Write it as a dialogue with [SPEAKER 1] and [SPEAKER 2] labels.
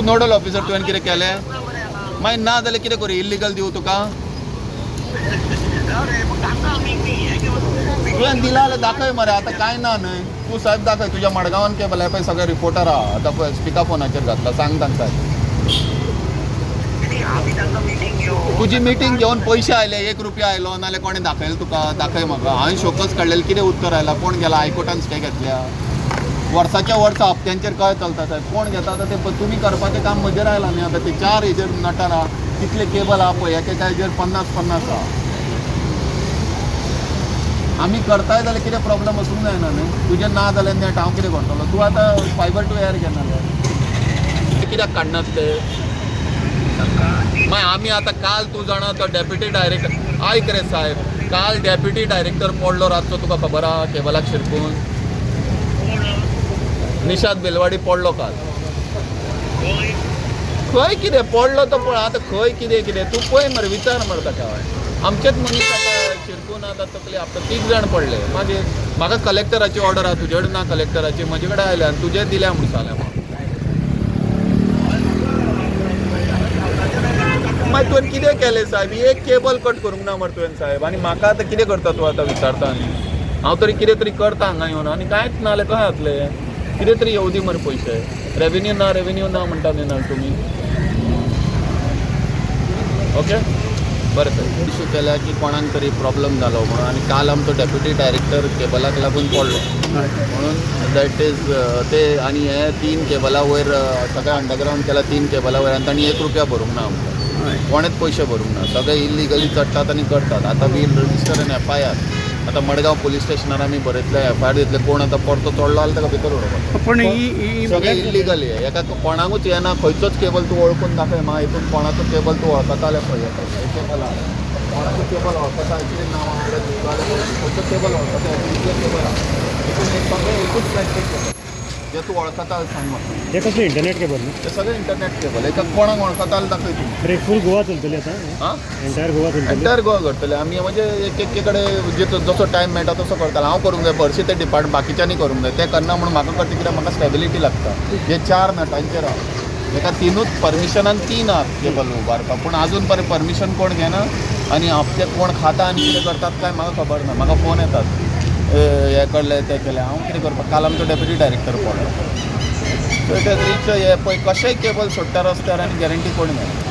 [SPEAKER 1] तूं nodal officer, तुवें कितें केलें? मागीर ना जाल्यार कितें करूं? इल्लिगल दिवं तुका? तुवें दिला जाल्यार दाखय मरे. आतां कांय ना न्हय. तूं साहेब दाखय तुज्या मडगांवान केबल पळय, सगळे रिपोर्टर आहा. आतां पळय स्पिकर फोनाचेर घातला, सांग तांकां. तुजी मिटींग घेवन पयशे आयले, एक रुपया आयलो नाल्यार कोणें दाखयलें तुका? दाखय म्हाका. हांवें शोकच काडलेलें, कितें उत्तर आयलां? कोण गेला हायकोर्टान स्टे घेतल्या? वर्साच्या वर्सा हप्त्यांचेर कशें चलता साहेब? कोण घेता आतां ते? तुमी करपाचें काम म्हजेर आयलां न्ही. आतां ते चार हेजेर नटार आहा, कितले केबल आहा पळय, एकेका हेजेर 50 50 आहा. आमी करताय जाल्यार कितें प्रॉब्लम वचूंक जायना न्ही. तुजें ना जाल्यार नेट हांव कितें करतलो? तूं आतां फायबर टू एअर घेना जाल्यार कित्याक काडनात ते? मागीर आमी आतां काल, तूं जाणा, तो डेप्युटी डायरेक्टर, आयक रे साहेब, काल डेप्युटी डायरेक्टर पडलो रातचो, तुका खबर आहा? केबलाक शिरकून निशाद बेलवाडी पडलो काल. खंय कितें पडलो तो पळय. आतां खंय कितें कितें तूं पळय मरे, विचार मरे ताका. आमचेच मनीस आतां शिरकून आतां तकली आपटा. तीग जाण पडले. मागीर म्हाका कलेक्टराची ऑर्डर आहा. तुजे कडेन ना कलेक्टराची, म्हजे कडेन आयल्या आनी तुजें दिल्या म्हूण सांगलें म्हाका. मागीर तुवें कितें केलें साहेब? एक केबल कट करूंक ना मरे तुवें साहेब. आनी म्हाका आतां कितें करता तूं? आतां विचारता आनी हांव तरी कितें तरी करता हांगा येवन. आनी कांयच ना जाल्यार कशें जातलें? कितें तरी येवं दी मरे पयशे. रेवेन्यू ना, रेवेन्यू ना म्हणटा न्ही ना तुमी. ओके, बरें सर. इशू केल्या की कोणाक तरी प्रॉब्लम जालो म्हणून. आनी काल आमचो डेप्युटी डायरेक्टर केबलाक लागून पडलो म्हणून that is ते. आनी हे तीन केबला वयर सगळें अंडरग्रावंड केला, तीन केबला वयर, आनी तांणी एक रुपया भरूंक ना आमकां. कोणेच पयशे भरूंक ना. सगळे इल्लिगली चडटात आनी करतात. आतां we'll register an FIR. आतां मडगांव पोलीस स्टेशनार आमी बरयतले, एफआयआर दितले. कोण आतां परतो चडलो जाल्यार ताका भितर उडोवपाचो.
[SPEAKER 2] पण ही ही
[SPEAKER 1] सगळे इल्लिगल. हे एका कोणाकूच येना. खंयचोच केबल तूं वळखून दाखय म्हाका. हितून कोणाचो केबल तूं वळखता जाल्यार पळय. हे केबल आहा, कोणाचो केबल वळखता? कितें नांव आहा? खंयचो केबल वळखता? इतले केबल आहा हितून, एक सगळे एकूच फ्लॅटचे केबल जे तूं वळखता जाल्यार सांग म्हाका.
[SPEAKER 2] हे कसले इंटरनेट केबल न्हू?
[SPEAKER 1] ते सगळे इंटरनेट केबल. एका कोणाक वळखता जाल्यार दाखय तूं.
[SPEAKER 2] बरें, फूल गोवा चलतली आतां?
[SPEAKER 1] आं?
[SPEAKER 2] एंटायर गोवा चलतली?
[SPEAKER 1] एंटायर गोवा करतले आमी. म्हणजे एक एके कडेन जे जसो टायम मेळटा तसो करताले. हांव करूंक जाय हरशीं ते डिपार्टमेंट, बाकीच्यांनी करूंक जाय. ते करना म्हणून म्हाका करता, कित्याक म्हाका स्टेबिलिटी लागता. हे चार नटांचेर आहा. एका तिनूच परमिशनान तीन आहात केबल उबारपाक, पूण अजून पर्यंत परमिशन कोण घेना. आनी हप्ते कोण खाता आनी कितें करतात काय म्हाका खबर ना. म्हाका फोन येतात, हे कडले ते केले. हांव कितें करपाक? काल आमचो डेप्युटी डायरेक्टर पडलो. So it has reach. हे पळय कशेंय केबल सोडटा रस्त्यार आनी गॅरंटी कोण घेना.